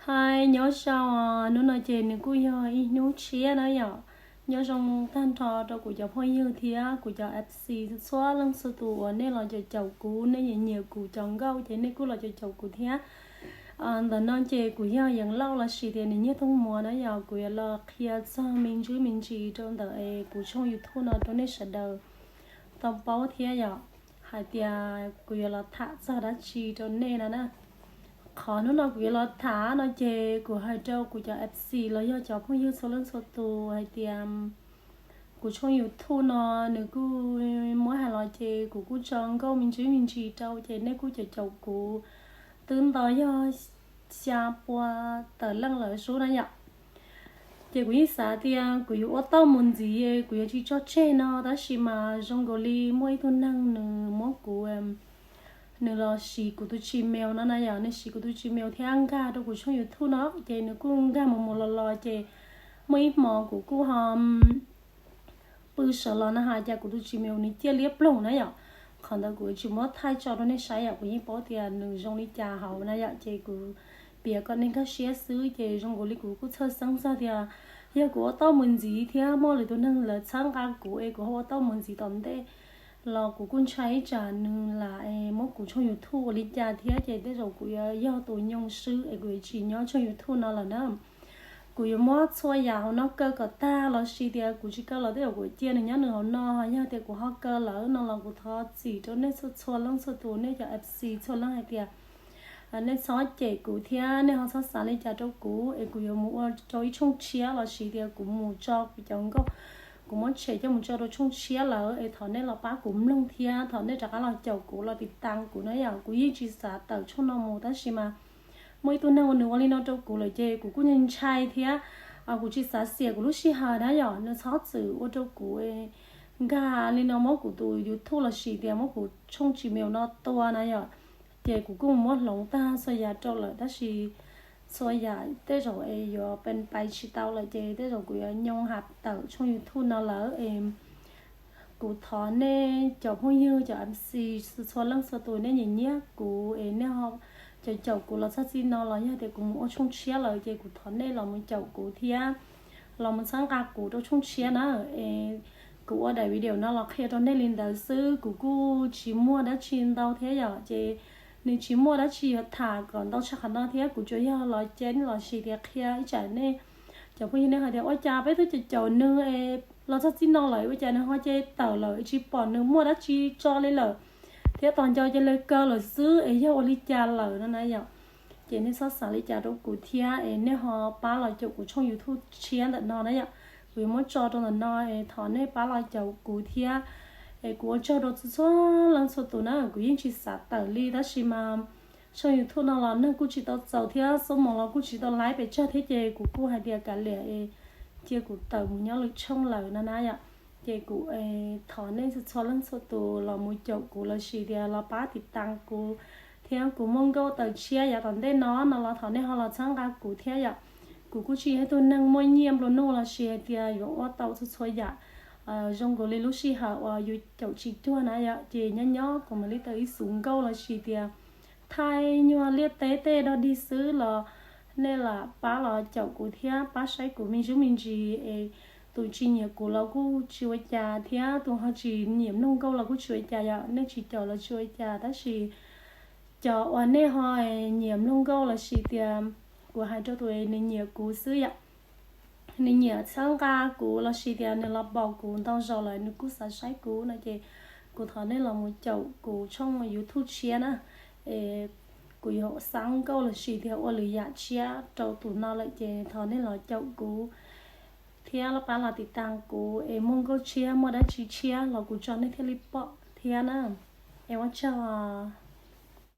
Hais nyob zoo, hnub no ces nws kuj yog ib hnub tshiab na yom. Nyob zoo tag nrho rau kuv cov phooj ywg thiab kuv cov F C txhua leej txhua tus uas nej los caum caum kuv, nej nyiam nyiam kuv cov nkauj ces nej kuj los caum caum kuv thiab. Ntawm no ces kuv yog Yeev Lauj lossis tias nws Nyiaj Tooj Muas na yom, kuv yuav los qhia txog me ntsis me ntsis rau ntawm es kuv tshooj YouTube no rau nej sawv daws tau paub thiab yom, hais tias kuv yuav los tham txog dab tsi rau nej no na. Qhov hnub no kuv yuav los tham no ces kuv hais rau kuv cov F C los yog cov phooj ywg txhua leej txhua tus hais tias kuv tshooj YouTube no nws kuj muab hais los ces kuv kuj tso nkauj me ntsis me ntsis rau ces nej kuj caum caum kuv twb nto yog xya pua tawm leej lawm sub na yom. Ces kuv yeej xav tias kuv yuav ua tauj mus ntxiv, kuv yuav tsis tso tseg no, tab sis mas zoo nkaus li muaj ib tug neeg nws muab kuv, nws los siv kuv tus Gmail no na yom, nws siv kuv tus Gmail thiab nkag rau kuv tshooj YouTube no, ces nws kuj nkag mus mus los los ces muaj ib hmo kuv kuj ho pw sawv los na hais cas kuv tus Gmail nws ciaj liab ploog na yom. Qhov ntawd kuv tsis muab thaij tso rau nej saib yom, kuv yeej paub tias nws zoo li cas hauv na yom, ces kuv piav kom nej nkag siab xwb. Ces zoo nkaus li kuv kuj txhawj xeeb txog tias yog kuv ua tauj mus ntxiv thiab muaj lwm tus neeg lawv txhawb nqa kuv es kuv ho ua tauj mus ntxiv tom ntej los kuv kuj ntshai ib tsam nws lam muab kuv tshooj YouTube ua li cas thiab, ces tej zaum kuv yuav yog tus nyoo swb es kuv yuav tsis nyob tshooj YouTube no lawm na. Kuv yuav muab txhua yam hauv no kaw kom tag lossis tias kuv tsis kaw los tej zaum kuv cia nws nyob nws hauv no, yog tias kuv ho kaw lawm no los kuv thov txim rau nej txhua txhua leej txhua tus, nej cov F C txhua leej hais tias nej txhob cem kuv thiab nej ho txhob xav li cas rau kuv es kuv yuav mus ua rau ib tshooj tshiab lossis tias kuv mus tso kuv cov nkauj, kuv muab tshem coj mus tso rau tshooj tshiab lawm es thov nej los pab kuv mloog thiab thov nej rov qab los caum kuv los tiv tas kuv na yom. Kuv yeej tsis xav tawm tshooj no mus tab sis mas muaj ib tug neeg uas nws ua li no rau kuv lawm ces kuv kuj ntshai thiab kuv tsis xav xiam kuv lub sij hawm na yom. Nws txhob txwm ua rau kuv nkag li no muab kuv tus YouTube lossis tias muab kuv tshooj Gmail no tua na yom. Ces kuv kuj muab hloov tag txhua yam rau lawm tab sis txhua yam tej zaum es yuav pes pais tsis tau lawm ces tej zaum kuv yuav nyoo has tawm tshooj YouTube no lawm es kuv thov nej cov phooj ywg cov F C txhua leej txhua tus nej nyiam nyiam kuv es nej ho caum caum kuv los txog txij no los yog tias kuv mus ua tshooj tshiab lawm ces kuv thov nej los mus caum kuv thiab los mus txhawb nqa kuv rau tshooj tshiab na. Es kuv ua daim video no los qhia rau nej li ntawd xwb, kuv kuj tsis muaj dab tsi ntau thiab yom, ces nws tsis muaj dab tsi yuav tham kom ntau tshaj qhov no thiab. Kuv tsuas yog los ceeb lossis tias qhia ib tsam nej cov phooj ywg nej hais tias ua cas peb twb caum caum nws es los txog txij no lawm ua cas nws ho cia tawm lawm, tsis pom nws muaj dab tsi tso li lawm, thiab tos nco cia li kaw lawm xwb es yog ua li cas lawm no na yom. Ces nej txhob xav li cas rau kuv thiab es nej ho pab los caum kuv tshooj YouTube tshiab ntawm no na yom. Kuv yuav muab tso rau ntawm no es thov nej pab los caum kuv thiab es kuv ua tsaug rau txhua leej txhua tus na. Kuv yeej tsis xav tawm li tab sis mas tshooj YouTube no los neeg kuj tsis tau txaus thiab xuab moos los kuj tsis tau laib pes tsawg thiab ces kuv kuj hais tias kav liam es cia kuv tawm mus nyob lwm tshooj lawm no na yom. Ces kuv thov nej txhua leej txhua tus los mus caum kuv lossis tias los pab tiv tas kuv thiab kuv muaj nkauj tawm tshiab yav tom ntej no no los thov nej ho los txhawb nqa kuv thiab yom. Kuv kuj tsis yog ib tug neeg muaj nyiaj nplua nuj lossis hais tias yuav ua tau txhua txhua yam zoo nkaus li lub sij hawm uas yus caum tsis cuag na yom. Ces nyob nyob kuv mam li tau ib xuv nkauj lossis tias thaij nyuag liaj teb tej dog dig xwb los nej lam pab los caum kuv thiab pab saib kuv me ntsis me ntsis es tus tsis nyiam kuv los kuj tsis ua cas thiab tus ho tsis nyiam mloog nkauj los kuj tsis ua cas yom. Nej tsis caum los tsis ua cas tab sis cov uas nej ho nyiam mloog nkauj lossis tias kuv hais rau tus nws nyiam kuv xwb yom, nws nyiam txhawb nqa kuv lossis tias nws los pom kuv ntau zaus lawm nws kuj xav saib kuv no ces kuv thov nej los mus caum kuv tshooj YouTube tshiab na. Es kuv yuav xa nkauj lossis tias ua lwm yam tshiab rau tus no lawm ces thov nej los caum kuv thiab pab los tiv tas kuv es muaj nkauj tshiab muaj dab tsi tshiab los kuv tso nej thiaj li pom thiab na. Es ua tsaug.